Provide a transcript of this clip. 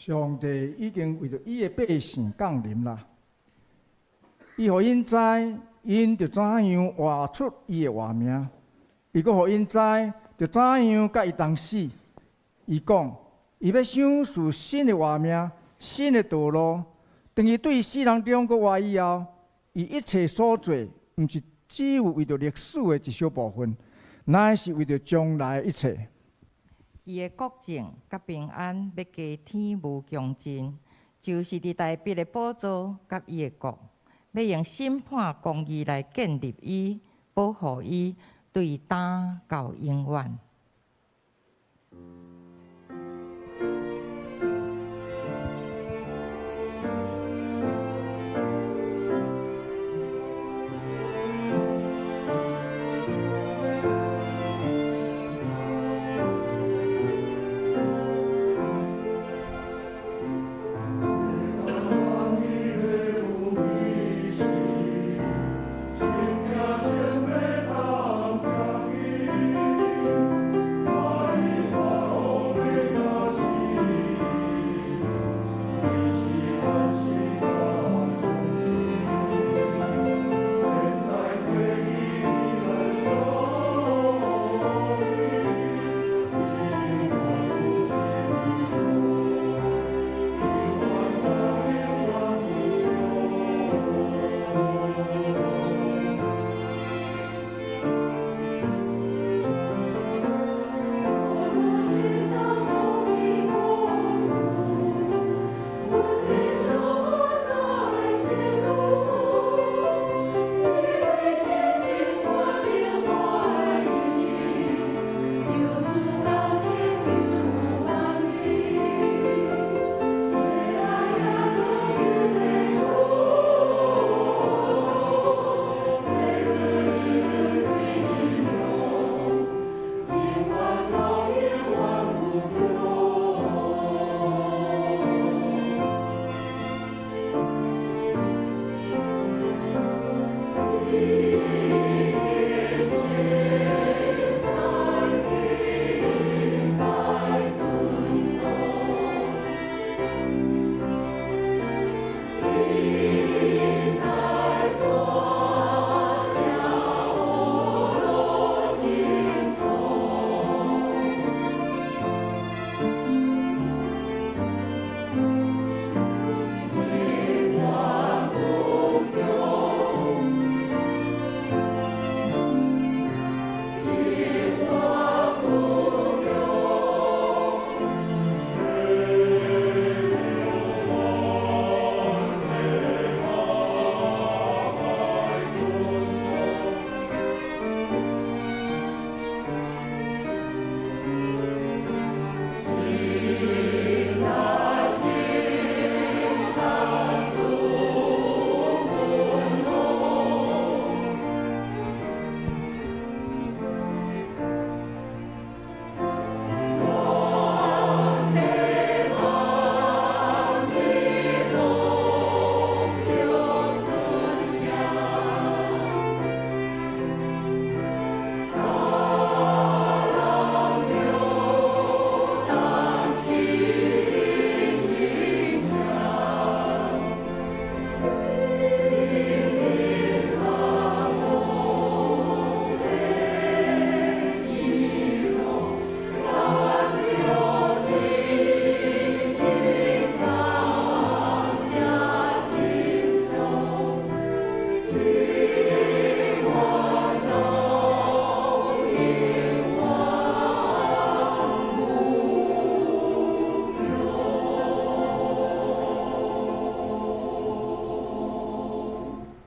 上帝已經為著伊的百姓降臨啦。伊予𪜶知，𪜶著怎樣活出伊的活命；伊閣予𪜶知，著怎樣佮伊同死。伊講，伊欲賞賜新的活命、新的道路。當伊對死人中閣活以後，伊一切所做，毋是只有為著歷史的一小部分，乃是為著將來一切。伊的國政佮平安欲加添無窮盡，就是佇大衛的寶座佮伊的國，欲用審判公義來建立伊，保護伊，對今到永遠。